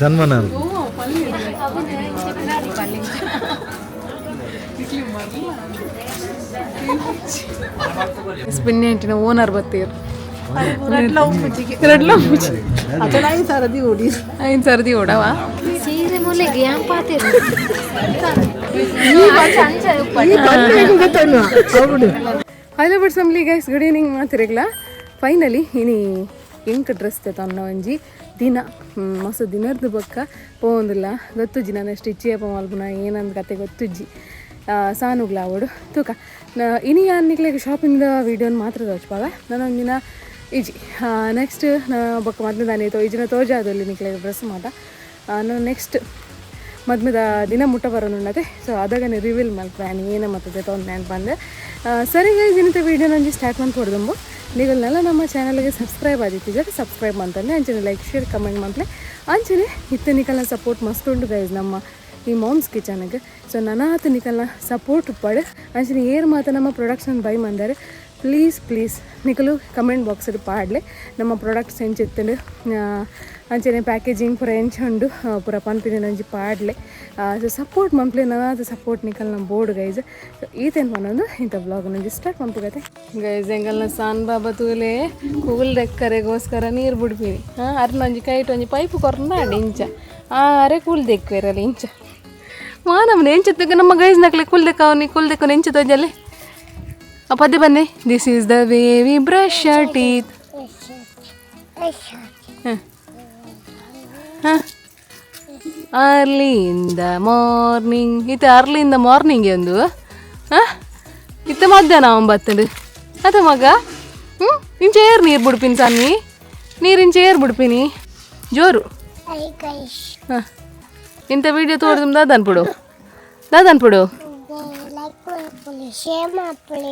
ಸನ್ಮಾನ. ಸ್ಪಿನ್ನೆಂಟಿನ ಓನರ್ ಬತ್ತೀರ್ ರಡ್ಲ. 5 ಸರದಿ ಓಡಿ. 5 ಸರದಿ ಓಡವ. ಸೀರೆ ಮೂಲೆಗೆ ಯಾಂಪಾತಿರು. Hello but family guys, good evening ಮಾತಿರಗ್ಲ. Finally ಇನಿ ಎಂಕ್ ಡ್ರೆಸ್ ತನ್ನ ಒಂಜಿ ದಿನ ಮಸ್ತ್ ದಿನರ್ದು ಬೊಕ್ಕ ಪೋವೊಂದಿಲ್ಲ. ಗೊತ್ತುಜ್ಜಿ ನನ್ನ ಸ್ಟಿಚ್ ಏಪ ಮಲ್ಪುನ ಏನಂದ್ ಕತೆ ಗೊತ್ತುಜ್ಜಿ. ಸಾನುಗ್ಲ ಅವಡು ತೂಕ. ಇನಿ ಯಾನ್ ನಿಕ್ಲೆಗ್ ಶಾಪಿಂಗ್ದ ವೀಡಿಯೋನ ಮಾತ್ರ ತೋಚ್ಪಾಗ ನಾನು ಒಂದಿನ ಇಜ್ಜಿ. ನೆಕ್ಸ್ಟ್ ಬೊಕ್ಕ ಮದ್ಮೆದಾನಿ ಇಜಿನ ತೋಜಾದಲ್ಲಿ ನಿಕ್ಲೆಗ್ ಡ್ರೆಸ್ ಮಾತ. ನಾನು ನೆಕ್ಸ್ಟ್ ಮದ್ಮೆದ ದಿನ ಮುಟ್ಟ ಬರೋನುಂಡತೆ. ಸೊ ಅದಾಗನೆ ರಿವೀಲ್ ಮಲ್ಪೆ ಏನ ಮತ್ತದೆ ತೊಂದರೆ ಅಂತ ಬಂದೆ. ಸರಿ ಗೈಸ್, ಇನ್ನಿತ ವೀಡಿಯೋ ನಂಜಿ ಸ್ಟಾರ್ಟ್ ಮಾಡಿ ಕೊಡ್ದಂಬು. ನೀವೆಲ್ಲ ನಮ್ಮ ಚಾನಲ್ಗೆ ಸಬ್ಸ್ಕ್ರೈಬ್ ಆಗಿತ್ತಿದ್ದಾರೆ ಸಬ್ಸ್ಕ್ರೈಬ್ ಅಂತಲೇ, ಅಂಚನೆ ಲೈಕ್, ಶೇರ್, ಕಮೆಂಟ್ ಮಾಡ್ಲೆ. ಅಂಚನೆ ಇತ್ತ ನಿಕಲ್ನ ಸಪೋರ್ಟ್ ಮಸ್ತ್ ಉಂಡು ಗೈಸ್ ನಮ್ಮ ಈ ಮಾಮ್ಸ್ ಕಿಚನ್ಗೆ. ಸೊ ನನಾತ್ ನಿಕಲ್ನ ಸಪೋರ್ಟ್ ಪಡೆ. ಅಂಚನೆ ಏರ್ ಮಾತ ನಮ್ಮ ಪ್ರೊಡಕ್ಷನ್ ಬೈ ಮಂದಾರೆ, ಪ್ಲೀಸ್ ಪ್ಲೀಸ್ ನಿಕಲು ಕಮೆಂಟ್ ಬಾಕ್ಸ್ ಪಾಡ್ಲೆ, ನಮ್ಮ ಪ್ರೊಡಕ್ಟ್ಸ್ ಎಂಚಿತ್ತಂಡು, ಅಂಚನೆ ಪ್ಯಾಕೇಜಿಂಗ್ ಪೂರ ಎಂಚ ಉಂಡು ಪೂರ ಪನ್ಪಿನ ಒಂಜಿ ಪಾಡ್ಲೆ. ಸೊ ಸಪೋರ್ಟ್ ಮನ್ಪ್ಲೆ, ನನಾತ್ ಸಪೋರ್ಟ್ ನಿಕಲ್ನ ಬೋರ್ಡ್ ಗೈಸ್. ಸೊ ಈತೇನು ಪನ್ನೊಂದು ಇಂಥ ಬ್ಲಾಗ್ ನಂಜಿ ಸ್ಟಾರ್ಟ್ ಮನ್ಪುಗತೆ ಗೈಸ್. ಎಂಗಲ್ನ ಸಾನ್ ಬಾಬಾ ತೂಲೆ, ಕೂಲ್ ದೆಕ್ಕರೆಗೋಸ್ಕರ ನೀರು ಬಿಡ್ಪಿನಿ. ಹಾಂ, ಅರ್ನ ಒಂಜಿ ಕೈಟ್ ಒಂಜಿ ಪೈಪ್ ಕೊರ್ನ ಇಂಚ. ಅರೆ ಕೂಲ್ ದೆಕ್ವೇರಲ್ಲ ಇಂಚ ಮಾ ನಮ್ಮನೆ ಎಂಚ ನಮ್ಮ ಗೈಸ್ ನಕ್ಲೆ ಕೂಲ್ ದೆಕ್ಕವನಿ, ಕೂಲ್ ದೆಕ್ಕವನಿ ಎಂಚ ತೋಜಲೆ. ಆ ಪದ್ಯ ಬನ್ನಿ. "This is the way we brush teeth." ಹಾಂ ಹಾಂ, ಅರ್ಲಿ ಇನ್ the morning. ಇತ್ತ ಅರ್ಲಿ ಇನ್ the morning ಒಂದು. ಹಾಂ, ಇತ್ತ ಮಧ್ಯಾಹ್ನ ಅವನ್ ಬತ್ತಂಡು ಅದ ಮಗ. ಹ್ಞೂ, ಇಂಚ ಏರ್ ನೀರು ಬಿಡ್ಪಿನಿ ಸನ್ನಿ, ನೀರು ಇಂಚ ಏರ್ ಬಿಡ್ಪಿನಿ ಜೋರು. ಹಾಂ, ಇಂಥ ವೀಡಿಯೋ ತೋಡ್ದು ದಾದನ್ಪುಡು ದಾದನ್ಪುಡು. ಲೈಕ್ ಮಾಡ್ಕೊಳ್ಳಿ, ಶೇರ್ ಮಾಡ್ಕೊಳ್ಳಿ.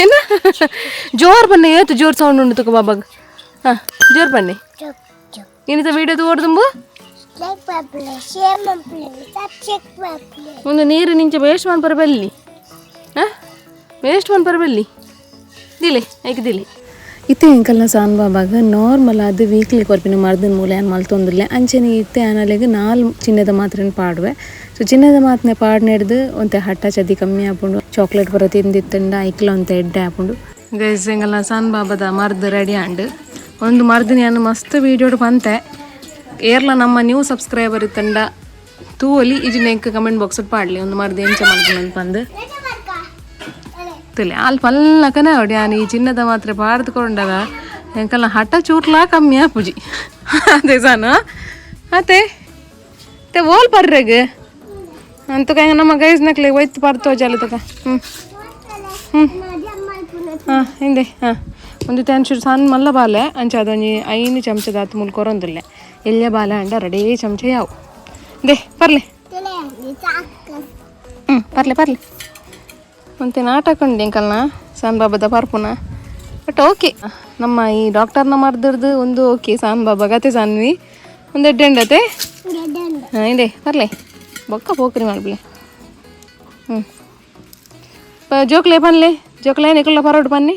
ಏನ ಜೋರ್ ಬನ್ನಿ, ಏತು ಜೋರ್ ಸೌಂಡ್ ಉಂಟು ತುಕ ಬಾಬಾಗ. ಹಾಂ, ಜೋರ್ ಬನ್ನಿ. ಇನ್ನಿತ ವೀಡಿಯೋ ತೋಡ್ದುಂಬು ಲೈಕ್ ಮಾಡ್ಕೊಳ್ಳಿ, ಶೇರ್ ಮಾಡ್ಕೊಳ್ಳಿ, ಸಬ್ಸ್ಕ್ರೈಬ್ ಮಾಡ್ಕೊಳ್ಳಿ. ಒಂದು ನೀರು ನಿಂಚೆ ವೇಸ್ಟ್ ಮನ್ಪರ ಬಲ್ಲಿ. ಹಾಂ, ವೇಸ್ಟ್ ಮನ್ಪರ ಬಲ್ಲಿ. ದಿಲೆ ಐಕ್ ದಿಲೆ. ಇತ್ತೆ ಎಂಕಲ್ನ ಸಾನ್ ಬಾಬಾಗ ನಾರ್ಮಲ್ ಅದು ವೀಕ್ಲಿ ಕೊರ್ಪಿನ ಮರ್ದಿನ ಮೂಲೆ ಆನ್ ಮಲ್ತೊಂದುಲ್ಲೆ. ಅಂಚನೆ ಇತ್ತೆ ಆನಲೆಗ್ ನಾಲ್ ಚಿನ್ನದ ಮಾತ್ರೆನ್ ಪಾಡುವೆ. ಸೊ ಚಿನ್ನದ ಮಾತ್ರೆ ಪಾಡ್ನೆಡ್ದು ಒಂತೆ ಹಟ್ಟ ಚದಿ ಕಮ್ಮಿ ಆಪುಂಡು. ಚಾಕ್ಲೇಟ್ ಪೂರ ತಿಂದಿತ್ತಂಡ ಐಕ್ಲ ಒಂತೆ ಎಡ್ಡೆ ಆಪುಂಡು. ಗೈಸ್, ಎಂಕಲ್ನ ಸಾನ್ ಬಾಬಾದ ಮರ್ದ್ ರೆಡಿ ಆಂಡ್. ಒಂದು ಮರ್ದಿನ ಯಾನ್ ಮಸ್ತ್ ವೀಡಿಯೋಡ್ ಪಂತೆ. ಏರ್ಲ ನಮ್ಮ ನ್ಯೂ ಸಬ್ಸ್ಕ್ರೈಬರ್ ಇತ್ತಂಡ ತೂವಲಿ, ಇಜಿನ ಎಂಕ್ ಕಮೆಂಟ್ ಬಾಕ್ಸ್ ಪಾಡ್ಲಿ, ಒಂದು ಮರ್ದ್ ಎಂಚ ಮಲ್ಪುನಂತ ಪಂದ್. ತುಲೆ ಅಲ್ಪ ಅಲ್ಲಕನೆ ಅವಡಿ. ಯಾನ್ ಈ ಚಿನ್ನದ ಮಾತ್ರೆ ಪಾಡ್ದುಕೊಂಡಾಗ ಎಂಕಲ್ನ ಹಠ ಚೂರ್ಲಾ ಕಮ್ಮಿ ಆಪುಜಿ. ಅದೇ ಸಾನ ಅತೆ ते ಓಲ್ ಪರ್ರೆಗ್ ಅಂತಕ ನಮ್ಮ ಗೈಸ್ ನಕ್ಲೆ ಒಯ್ತು ಪರ್ತೋ ಜಾಲ ತಕ. ಹ್ಞೂ ಹ್ಞೂ ಹಾಂ, ಹಿಂದೆ. ಹಾಂ, ಒಂದು ತೆನ್ಚೂರು ಸಣ್ಣ ಮಲ್ಲ ಬಾಲೆ ಅಂಚ ಅದೊಂಜಿ 5 ಚಮಚದ ಮುಲ್ ಕೊರೊಂದುಲ್ಲೆ. ಎಲ್ಯ ಬಾಲೆ ಅಂಡ ರೆಡೇ ಚಮಚ ಯಾವು. ದೆ ಪರ್ಲೆ. ಹ್ಞೂ, ಪರ್ಲೆ ಪರ್ಲೆ. ಒಂತೆ ನಾಟಕ ಉಂಡು ಎಂಕಲ್ನ ಸಾನ್ ಬಾಬಾದ ಪರ್ಪುನ. ಬಟ್ ಓಕೆ, ನಮ್ಮ ಈ ಡಾಕ್ಟರ್ನ ಮರ್ದಿರ್ದು ಒಂದು ಓಕೆ. ಸಾನ್ ಬಾಬಾ ಗತೆ ಸಾನ್ವಿ ಒಂದು ಎಡ್ಡೆ ಉಂಡತೆ. ಹಾಂ, ಇದೆ ಬರ್ಲೆ. ಬೊಕ್ಕ ಪೋಕ್ರಿ ಮಲ್ಪಲೆ. ಹ್ಞೂ, ಜೋಕ್ಲೆ ಪನ್ಲೆ, ಜೋಕ್ಲೆ ನಿಕುಲ್ಲ ಪರೋಡು ಪನ್ನಿ.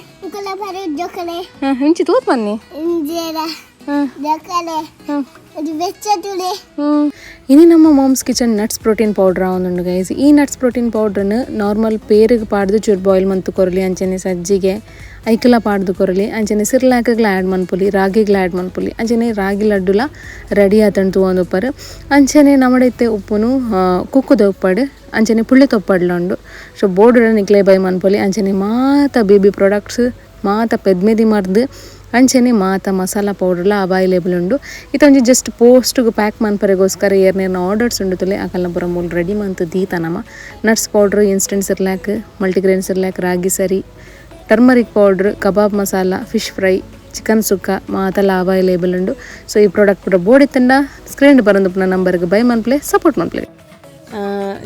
ಹಾಂ, ಇಂಚಿ ತೂತ್ ಪನ್ನಿ. ಹಾಂ ಹಾಂ. ಹ್ಞೂ, ಇನಿ ನಮ್ಮ moms kitchen nuts protein powder ಒಂದುಂಡು ಗೈಸ್. ಈ ನಟ್ಸ್ ಪ್ರೋಟೀನ್ ಪೌಡ್ರನ್ನು ನಾರ್ಮಲ್ ಪೇರಿಗೆ ಪಾಡ್ದು ಚೂರು ಬಾಯ್ಲ್ ಮಂತು ಕೊರಲಿ. ಅಂಚನೆ ಸಜ್ಜಿಗೆ ಐಕಲ ಪಾಡ್ದು ಕೊರಲಿ. ಅಂಚನೆ ಸಿರ್ಲಾಕ್ಗ್ಲ ಆ್ಯಡ್ ಮನ್ಪುಲಿ, ರಾಗಿಗ್ಲ ಆ್ಯಡ್ ಮನ್ಪುಲಿ. ಅಂಚನೆ ರಾಗಿ ಲಡ್ಡುಲ ರೆಡಿ ಆತಂಡು ತೂವೊಂದುಪ್ಪರು. ಅಂಚನೆ ನಮ್ಮಡ ಇತ್ತೆ ಉಪ್ಪುನು ಕುಕ್ಕುದ ಉಪ್ಪಡು, ಅಂಚನೆ ಪುಳ್ಳಿ ತೊಪ್ಪಡ್ಲ ಉಂಡು. ಸೊ ಬೋರ್ಡ್ ನಿಕ್ಲೆ ಬೈ ಮನ್ಪೊಲಿ. ಅಂಚನೆ ಮಾತ ಬೇಬಿ ಪ್ರಾಡಕ್ಟ್ಸ್, ಮಾತ ಪೆದ್ಮೆದಿ ಮರ್ದು, ಅಂಚನೆ ಮಾತ ಮಸಾಲ ಪೌಡರ್ಲ ಅವೈಲೇಬಲ್ ಉಂಡು. ಇತ್ತೊಂಜಿ ಜಸ್ಟ್ ಪೋಸ್ಟ್ಗೆ ಪ್ಯಾಕ್ ಮನ್ಪರೆಗೋಸ್ಕರ ಏರ್ನೇರ್ನ ಆರ್ಡರ್ಸ್ ಉಂಡು ತುಲೆ ಅಕಲ್ನ ಪೂರ ಮೂಲು ರೆಡಿ ಮಂತ್ ದೀತ ನಮ. Nuts powder, instant Cerelac, multigrain Cerelac, ragi ಸರಿ, turmeric powder, kebab masala, fish fry, chicken sukka ಮಾತೆಲ್ಲ ಅವೈಲೇಬಲ್ ಉಂಡು. ಸೊ ಈ ಪ್ರಾಡಕ್ಟ್ ಪೂರ ಬೋಡಿತ್ತಂಡ ಸ್ಕ್ರೀನ್ ಬರಂದುಪ್ಪುನ ನಂಬರ್ಗೆ ಬೈ ಮನ್ಪ್ಲೆ, ಸಪೋರ್ಟ್ ಮನ್ಪ್ಲೆ.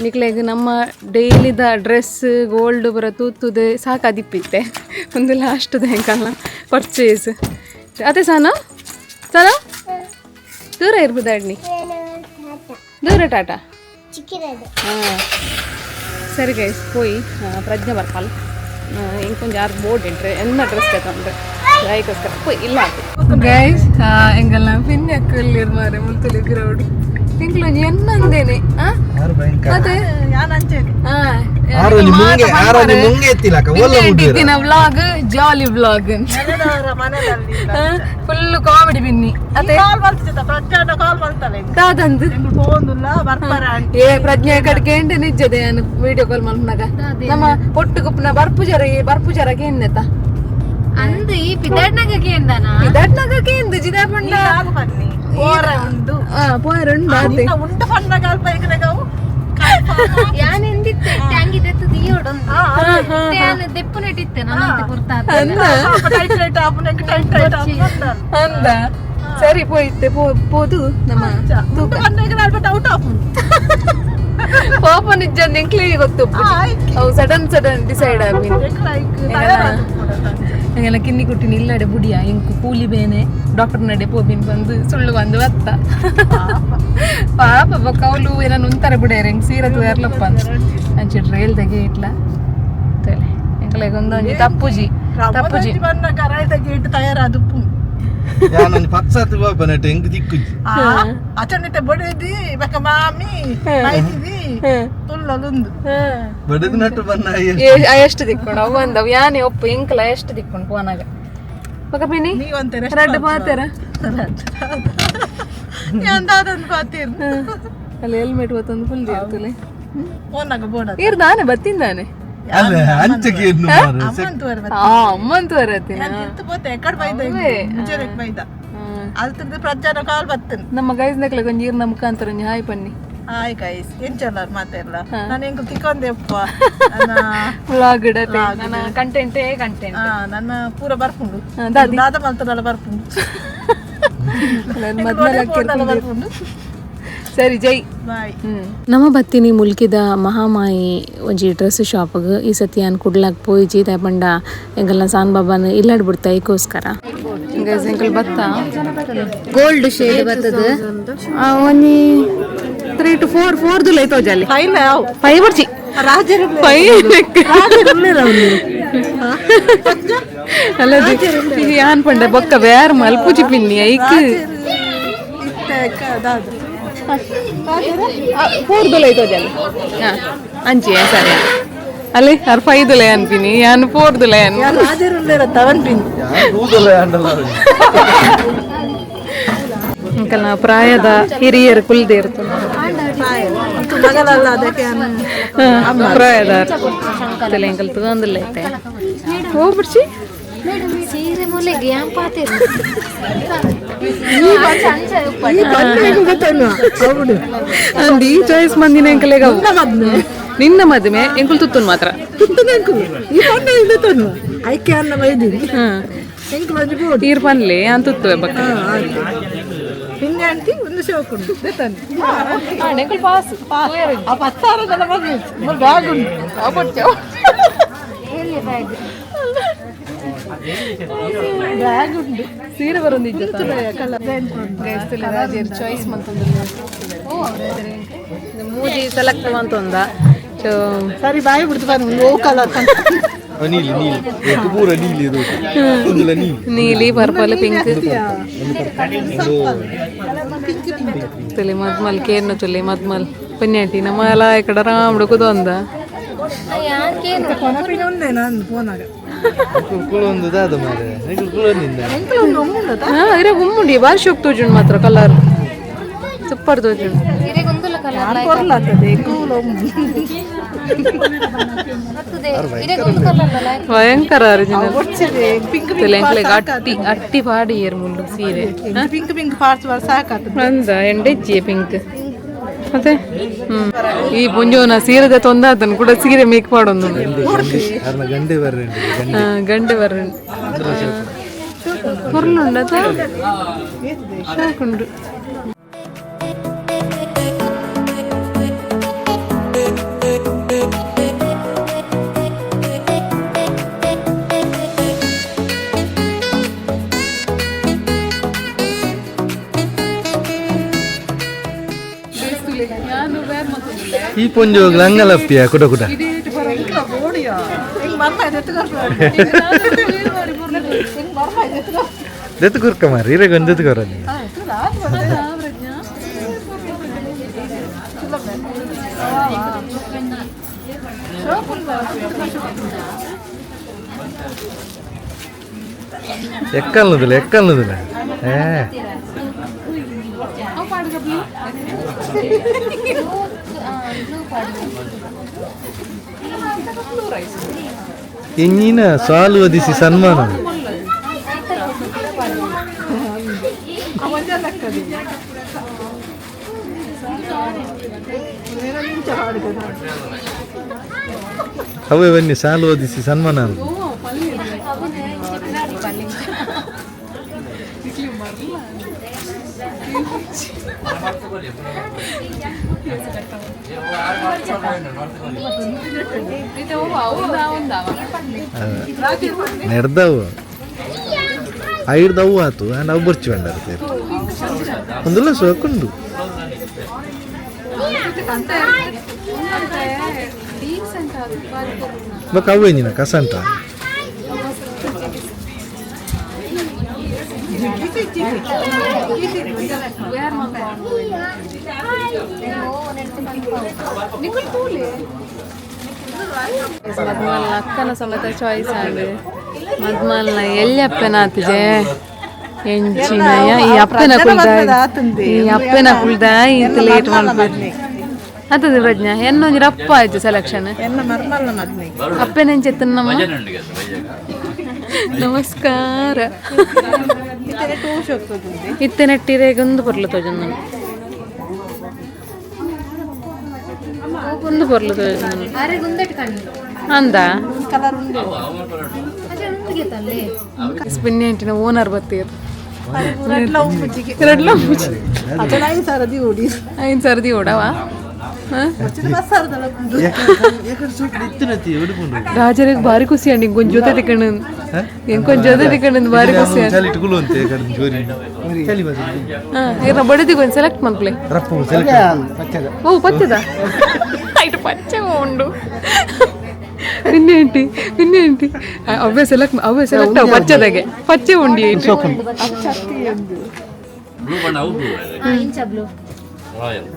ನಿಕ್ಲೆಗ್ ನಮ್ಮ ಡೈಲಿದ ಡ್ರೆಸ್, ಗೋಲ್ಡ್ ಪೂರ ತೂತುದೆ ಸಾಕಾದಿಪ್ಪಿತ್ತೆ. ಒಂದು ಲಾಸ್ಟ್ ಎಂಕಲ್ನ ಪರ್ಚೇಸ್ ಅದೇ. ಸಾನ ಸಾನ ದೂರ ಇರ್ಬೋದಾಡ್ನಿ, ದೂರ ಟಾಟಾ. ಹಾಂ, ಸರಿ ಗೈಸ್, ಪೋಯಿ. ಪ್ರಜ್ಞೆ ಬರ್ಪಲ್. ಇಂಕೊಂಜಿ ಆರು ಬೋರ್ಡ್ ಎಂಟ್ರೆ ಎನ್ನ ಡ್ರೆಸ್ ತಗೊಂಡ್ರೆ. ಐಕೋಸ್ಕರ ಇಲ್ಲ ಗೈಸ್ ಎಂಗಲ್ಲ ಪಿನ್ನೆ ಅಕ್ಕಲ್ಲಿ ಮಾರೆ ಮುಲ್ತಲಿ ಗ್ರೌಂಡ್ ತಿಂಗಳು ಎನ್ನಂದೇನೆ ಅದೇ vlog jolly vlog full comedy Binny ಅದೇ ದಾದಂದು ಏ ಪ್ರಜ್ಞೆ ಕಡೆಗೆ ನಿಜ್ಜದೆ ನಾನು ವಿಡಿಯೋ ಕಾಲ್ ಮಲ್ಪನಾಗ ನಮ್ಮ ಒಟ್ಟು ಗುಪ್ಪನ ಬರ್ಪುಜರ ಬರ್ಪುಜರ ಕೇಂದೆತ ಅಂದು ಈ ಪಿದಾಡ್ನಾಗ ಕೇಂದನಾ ಪಿದಾಡ್ನಾಗ ಕೇಂದು ಜಿದಾ ಪಂಡ ಪೋರ ಉಂಡು ಅದೇ ಯಾನ್ ಎಂದಿತ್ತೆ ಟ್ಯಾಂಗಿ ದೆತ್ತದ ಈಯೋಡೊಂದು ಯಾನ್ ದೆಪ್ಪು ನೆಟ್ಟಿತ್ತೆ ನನ್ನ ಗುರ್ತಾತ ಅಂದ ಸರಿ ಪೋಯ್ತೆ ಪೋದು ನಮ್ಮ ಪಾಪ ನಿಜ ನಿಂಕ್ಲಿ ಗೊತ್ತು ಅವು sudden sudden decide ಆಗಿ ಹಂಗೆಲ್ಲ ಕಿನ್ನಿ ಕುಟ್ಟಿನ ಇಲ್ಲಡೆ ಬುಡಿಯ ಇಂಕು ಕೂಲಿ ಬೇನೆ ಡಾಕ್ಟರ್ ನಡೆ ಪೋಬಿನ್ ಬಂದು ಸುಳ್ಳು ಬಂದು ಬತ್ತ ಪಾಪ ಬೊಕ್ಕ ಅವಳು ಏನೋ ಉಂತಾರೆ ಬಿಡ್ಯಾರ ಹೆಂಗ್ ಸೀರೆ ತೂಯರ್ಲಪ್ಪ ಅಂತ ಅಂಚಿಟ್ರೆ ಹೇಳ್ದಾಗೆ ಇಟ್ಲ ತಲೆ ಎಂಕಲೆಗ್ ಒಂದೊಂಜಿ ತಪ್ಪುಜಿ ತಪ್ಪುಜಿ ಯಾನೊಂಜಿ ಪತ್ಸಾತ್ ಬಾಪನೆಟ್ ಎಂಕ್ ದಿಕ್ಕುಜಿ ಅಚನಿತೆ ಬಡಿದಿ ಬಕ ಮಾಮಿ ಮೈದಿದಿ ತುಲ್ಲಲುಂದು ಬಡದ ನಟ್ಟು ಬನ್ನ ಎಷ್ಟು ದಿಕ್ಕೊಂಡು ಅವು ಅಂದವು ಯಾನೆ ಒಪ್ಪು ಎಂಕಲ ಎಷ್ಟು ದಿಕ್ಕೊಂಡು ಪೋನಾಗ ಬೊಕ ಪಿನಿ ನೀವಂತೆ ರಡ್ಡ್ ಪಾತೆರ ಅಂದಾದೊಂದು ಪಾತೀರ್ ಅಲ್ಲಿ ಹೆಲ್ಮೆಟ್ ಒತ್ತೊಂದು ಫುಲ್ ಇರ್ತಲೆ ಫೋನಾಗ ಬೋಡ ಇರ್ ದಾನೆ ಬತ್ತಿಂದಾನೆ ಅಲ್ಲ ಅಂಚಕ್ಕೆ ಇನ್ನು ಮಾರ್ರೆ. ಅಮ್ಮಂತು ಆ ಅಮ್ಮಂತು ಬರತ್ತಿನ ತಿರ್ತು ಪೋತೆ ಎಕ್ಕಡ್ ಬೈದ ಮುಜರೆಕ್ ಬೈದ ಅಲ್ತಿರ್ದು ಪ್ರಜ್ಞಾನ ಕಾಲ್ ಬತ್ತನ್ ನಮ್ಮ ಗೈಸ್ ನಕ್ಲೆ ಒಂಜಿ ಇರ್ನ ಮುಖಾಂತರ ಒಂಜಿ ಹಾಯ್ ಪನ್ನಿ ಹಾಯ್ ಗೈಸ್ ಎಂಚಲ್ಲ ಮಾತೆಲ್ಲ ನಾನು ಎಂಕು ತಿಕ್ಕೊಂದೆಪ್ಪ ವ್ಲಾಗ್ ಇಡತೆ ನನ್ನ ಕಂಟೆಂಟೇ ಕಂಟೆಂಟ್ ನನ್ನ ಪೂರ ಬರ್ಪುಂಡು ದಾದಿ. ದಾದ ಮಲ್ತದಲ್ಲ ಬರ್ಪುಂಡು ನನ್ನ ಮದ್ಮಲ ಬರ್ಪುಂಡು ಸರಿ ಜೈ ಬಾಯ್ ನಮ್ಮ ಬತ್ತಿನಿ ಮುಲ್ಕಿದ ಮಹಾಮಾಯಿ ಒಂಜಿ ಡ್ರೆಸ್ ಶಾಪ್ಗ್ ಈ ಸತಿ ಯಾನ್ ಕುಡ್ಲಾಕ್ ಪೋಯಿಜಿ ದಾಯೆ ಪಂಡ ಎಂಕಲ್ನ ಸಾನ್ ಬಾಬಾನ ಇಲ್ಲಡ್ ಬಿಡ್ತಾ ಐಕೋಸ್ಕರ ಎಂಕಲ್ ಬತ್ತ ಗೋಲ್ಡ್ ಶೇಡ್ ಬರ್ತದ ಒಂಜಿ 3 to 4 4 ದುಲೈ ತೋಜಾಲಿ ಫೈಲ್ ಅವು ಫೈವ್ ಬರ್ಚಿ ರಾಜರು ಫೈವ್ ಅಲ್ಲ ಇದು ಯಾನ್ ಪಂಡ ಬೊಕ್ಕ ಬೇರ್ ಮಲ್ಪುಜಿ ಪಿನ್ನಿ ಐಕ್ ಫೋರ್ ದುಲೈ ತೋಜಾಲಿ ಹಾ ಅಂಚಿ ಸರಿ ಅಲ್ಲಿ ಅರ್ ಫೈವ್ ದುಲೈ ಅನ್ಪಿನಿ ಯಾನ್ ಫೋರ್ ದುಲೈ ಅನ್ ರಾಜರು ತವನ್ ಪಿನ್ ಯಾನ್ ಕೂದಲ ಆಂಡಲ ಅವ್ರು. ಅಂಕಲ್ನ ಪ್ರಾಯದ ಹಿರಿಯರು ಕುಲ್ದೇ ಇರ್ತದೆ ಮಗಲಲ್ಲ ಅದಕ್ಕೆ ಪ್ರಾಯದ ಎಂಕಲ್ ತಗೊಂದಿಲ್ಲ ಐತೆ ಹೋಗ್ಬಿಡ್ಸಿ ಸೀರೆ ಮೂಲೆಗೆ ಯಾನ್ ಪಾತೀರ್ ಅಂದಿ ಚಾಯ್ಸ್ ಮಂದಿನ ಎಂಕಲೆಗ ನಿನ್ನ ಮದುವೆ ಎಂಕುಲ್ ತುತ್ತುನ್ ಮಾತ್ರ ಐಕೆ ಅನ್ನ ಮೈದಿನಿ ತೀರ್ ಪನ್ಲೆ ಅಂತ ತುತ್ತುವೆ ಬಕ್ಕ ಪಿನ್ನೆ ಅಂಟಿ ಒಂದು ಶೋಕುಂಡು ಎಂಕುಲ್ ಪಾಸ್ ಆ ಪತ್ತಾರದಲ್ಲ ಮಗ ಬ್ಯಾಗ್ ಉಂಟು ಬ್ಯಾಗ್ ಉಂಟು ಸೀರೆ ಬರೊಂದಿಜ್ಜ ಚಾಯ್ಸ್ ಮಂತೊಂದು ಮೂಜಿ ಸೆಲೆಕ್ಟ್ ಮಂತೊಂದ ಸೊ ಸರಿ ಬಾಯಿ ಬಿಡ್ತು ಬನ್ನಿ ಓ ಕಲರ್ ಅವ್ ನೀಲಿ ನೀಲಿ ಏಕ್ ಪೂರ ನೀಲಿ ಇದು ಒಂದುಲ ನೀಲಿ ನೀಲಿ ಪರ್ಪಲ್ ಪಿಂಕ್ ತುಲಿ ಮದ್ಮಲ್ ಕೇರ್ನ ತುಲಿ ಮದ್ಮಲ್ ಪುಣ್ಯಾಟಿ ನಮ್ಮ ಎಲ್ಲ ಈ ಕಡೆ ರಾಮ್ ಹುಡುಕುದು ಅಂದ ಕೊನಪಿನ ಒಂದೇ ನಾನು ಫೋನಾಗ ಕುಳೊಂದು ದಾದ ಮಾರ್ರೆ. ಎಂಕುಲ್ ಕುಳೊಂದಿಂದ ಹಾ ಇರ ಗುಮ್ಮುಂಡಿ ಬಾರಿ ಶೋಕ್ ತೋಜುಂಡು ಮಾತ್ರ ಕಲರ್ ಸೂಪರ್ ತೋಜುಂಡು ಇರೆಗೊಂದುಲ ಕಲರ್ ಕೊರ್ಲಾಗ್ತದೆ ಕೂಲು ಇರೆಗೊಂದು ಕಲರ್ ಅಲ್ಲ ಭಯಂಕರ ಒರಿಜಿನಲ್ ಪಿಂಕ್ ಅಟ್ಟಿ ಅಟ್ಟಿ ಪಾಡಿ ಏರ್ ಮುಳ್ಳು ಸೀರೆ pink pink parts var ಸಾಕಾಗ್ತದೆ ಅಂದ ಎಂಡೆಜ್ಜಿ ಪಿಂಕ್ ಮತ್ತೆ ಈ ಪುಂಜೋನ ಸೀರೆದ ತೊಂದ ಅದನ್ನು ಕೂಡ ಸೀರೆ ಮೇಕ್ ಮಾಡೋದು ಅರ್ನ ಗಂಡೆ ಬರ್ರೆ ಗಂಡೆ ಗಂಡೆ ಬರ್ರ ಪೊರ್ಲುಂಡದ ಶಾಕುಂಡು ಈ ಪೊಂಜೋಗ್ಲ ಅಂಗಲಪ್ಪಿಯ ಕುಟ ಕುಟ ಹಿಂಗ್ ಮರ್ಮ ಎತ್ತುಕೊರ್ಪು. ದೆತ್ತು ಕುರ್ಕ ಮಾರಿ ಇರಗ ಒಂದು ದೆತ್ತು ಕೊರ ನೀ. ಎಕ್ಕಲ್ನದಿಲ್ಲ ಎಕ್ಕಲ್ನದಿಲ್ಲ ಏ. ಎಂಜಿನ ಸಾಲು ಒದಿಸಿ ಸನ್ಮಾನ. ಅವೇ ಬನ್ನಿ ಸಾಲು ಓದಿಸಿ ಸನ್ಮಾನ ಅಲ್ಲ. ನೆಡ್ದವು ಐಡ್ದವು ಆತು ಆ್ಯಂಡ್ ಅವು ಬರ್ಚಿ ಬಂಡಾರ ಒಂದಲ್ಲ ಸೋಕುಂಡು. ಬೊಕ ಅವು ಎಂಜಿನ ಕಸಂಟ. ಮದ್ಮಲ್ನ ಅಕ್ಕನ ಸಮೇತ ಚಾಯ್ಸ್ ಆಂಡ್ ಮದ್ಮಲ್ನ ಎಲ್ಲಿ ಆತಿಜೆ ಎಂಚಿನಯ ಈ ಅಪ್ಪನ ಕುಲ್ದ ಈ ಅಪ್ಪನ ಕುಲ್ದ ಇಂತ ಲೇಟ್ ಮಾಡ್ಬೋದು ಅತದ ಪ್ರಜ್ಞಾ ಎನ್ನೊಂಜಿ ರಪ್ಪ ಆಯ್ತು ಸೆಲೆಕ್ಷನ್. ಎನ್ನ ಮರ್ಮಲ್ನ ಮದ್ಮೆ. ಅಪ್ಪನ ಎಂಚೆತ್ತನ ನಮ್ಮ ನಮಸ್ಕಾರ. ಇತ್ತನೆ ಟೂಶ್ ಹೋಗ್ತದೆ. ಇತ್ತೆ ನೆಟ್ಟಿರೇಗೊಂದು ಪೊರ್ಲು ತೋಜೊಂದು ಒಂದು ಪೊರ್ಲು ತೋಜೊಂದು. ಅರೆ ಗುಂದಟ್ ಕಣ್ಣು. ಅಂದ. ಕಲರ್ ಉಂಡು. ಅದೇ ಉಂದಿಗೆತಲ್ಲೇ. ಸ್ಪಿನ್ನೆಂಟಿನ ಓನರ್ ಬತ್ತೀರ್. ರಡ್ಲ ಉಂಬುಜಿಗೆ. ರಡ್ಲ ಉಂಬುಜಿ. ಅದನ್ನ 5,000 the ಓಡಿ. 5,000 the ಓಡವಾ. ಬಸ್ ಸಾವಿರದಲ್ಲ ಉಂಡು. ರಾಜರಿಗೆ ಭಾರಿ ಖುಷಿ ಅಂడి ಇಂಕೊಂಚ ಜೊತೆ ತಿಕ್ಕಣ ಇಂಕೊಂಚ ಜೊತೆ ತಿಕ್ಕಣ ಭಾರಿ ಖುಷಿ. ಚಲಿ ಇಟ್ಕೊಳ್ಳು ಅಂತೆ ಕಡೆ ಜೋರಿ ಚಲಿ ಬಸ್. ಹಾ ಇರ್ನ ಬಡದಿಗೆ ಒಂದು ಸೆಲೆಕ್ಟ್ ಮನ್ಪ್ಲೆ. ರಪ್ಪ ಸೆಲೆಕ್ಟ್. ಓ ಪಚ್ಚದ ಇటు ಪಚ್ಚೆ ಉಂಡು ನಿನ್ನೆ ನಿನ್ನೆ ಆಂಟಿ ಅವೇ ಸೆಲೆಕ್ಟ್ ಅವೇ ಸೆಲೆಕ್ಟ್ ಅವು ಪಚ್ಚದಾಗೆ ಪಚ್ಚೆ ಉಂಡಿ ಇಟ್ಟು. ಬ್ಲೂ ಬಣ್ಣ ಅವು ಬ್ಲೂ. ಇಂಚ ಬ್ಲೂ. ರಾಯಲ್.